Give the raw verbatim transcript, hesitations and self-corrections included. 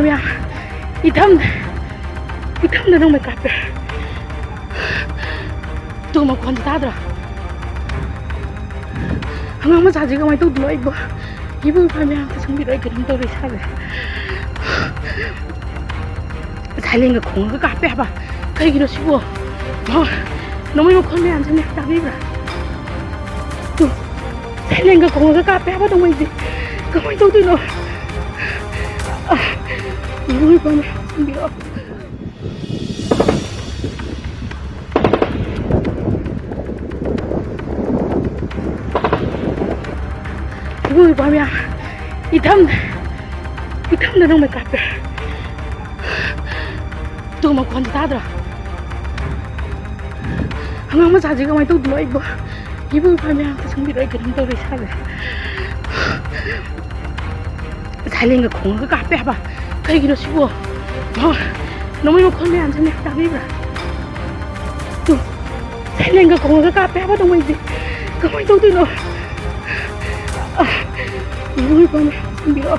ꯃꯌꯥꯝ, ꯏꯊꯝ, ꯏꯊꯝꯗ ꯅꯣꯡꯃꯩ ꯀꯥꯞꯄꯦ꯫ ꯇꯨ ꯃꯈꯣꯟ ꯇꯥꯗ꯭ꯔꯣ? ꯑꯉꯥꯡ ꯃꯆꯥꯁꯤ ꯀꯃꯥꯏꯅ ꯇꯧꯗꯣꯏꯅꯣ ꯑꯩꯕꯨ? ꯏꯕꯨꯡ ꯏꯄ꯭ꯋꯥ ꯃꯌꯥꯝ ꯑꯝꯇ ꯆꯪꯕꯤꯔꯣ, ꯑꯩ ꯀꯩꯅꯣꯝ ꯇꯧꯔꯦ ꯏꯁꯥꯁꯦ꯫ ꯁꯥꯏꯂꯦꯟꯒ ꯈꯣꯡꯉꯒ ꯀꯥꯞꯄꯦ ꯍꯥꯏꯕ꯫ ꯀꯩꯒꯤꯅꯣ ꯁꯤꯕꯣ? ꯃꯥ, ꯅꯣꯡꯃꯩ ꯃꯈꯣꯟ ꯃꯌꯥꯝꯁꯤꯅꯦ, ꯇꯥꯕꯤꯕ꯭ꯔꯥ? ꯇꯨ, ꯁꯥꯏꯂꯦꯟꯒ ꯈꯣꯡꯉꯒ ꯀꯥꯞꯄꯦ ꯍꯥꯏꯕ ꯅꯣꯡꯃꯩꯁꯦ꯫ ꯀꯃꯥꯏꯅ ꯇꯧꯗꯣꯏꯅꯣ? ꯑ, ꯏꯕꯨꯡ ꯏꯄ꯭ꯋꯥ ꯃꯌꯥꯝ ꯆꯪꯕꯤꯔꯣ꯫ ꯏꯕꯨꯡ ꯏꯄ꯭ꯋꯥ ꯃꯌꯥꯝ, ꯏꯊꯝ, ꯏꯊꯝꯗ ꯅꯣꯡꯃꯩ ꯀꯥꯞꯄꯦ꯫ ꯇꯨ ꯃꯈꯣꯟꯗꯤ ꯇꯥꯗ꯭ꯔꯣ? ꯑꯉꯥꯡ ꯃꯆꯥꯁꯤ ꯀꯃꯥꯏꯅ ꯇꯧꯗꯣꯏꯅꯣ ꯑꯩꯕꯨ? ꯏꯕꯨꯡ ꯏꯄ꯭ꯋꯥ ꯃꯌꯥꯝ ꯑꯝꯇ ꯆꯪꯕꯤꯔꯣ, ꯑꯩ ꯀꯩꯅꯣꯝ ꯇꯧꯔꯦ ꯏꯁꯥꯁꯦ꯫ ꯁꯥꯏꯂꯦꯟꯒ ꯈꯣꯡꯉꯒ ꯀꯥꯞꯄꯦ ꯍꯥꯏꯕ꯫ ꯀꯩꯒꯤꯅꯣ ꯁꯤꯕꯣ? ꯃꯥ, ꯅꯣꯡꯃꯩ ꯃꯈꯣꯟ ꯃꯌꯥꯝꯁꯤꯅꯦ, ꯇꯥꯕꯤꯕ꯭ꯔꯥ? ꯇꯨ, ꯁꯥꯏꯂꯦꯟꯒ ꯈꯣꯡꯉꯒ ꯀꯥꯞꯄꯦ ꯍꯥꯏꯕ ꯅꯣꯡꯃꯩꯁꯦ꯫ ꯀꯃꯥꯏꯅ ꯇꯧꯗꯣꯏꯅꯣ? ꯑ, ꯏꯕꯨꯡ ꯏꯄ꯭ꯋꯥ ꯃꯌꯥꯝ ꯆꯪꯕꯤꯔꯣ꯫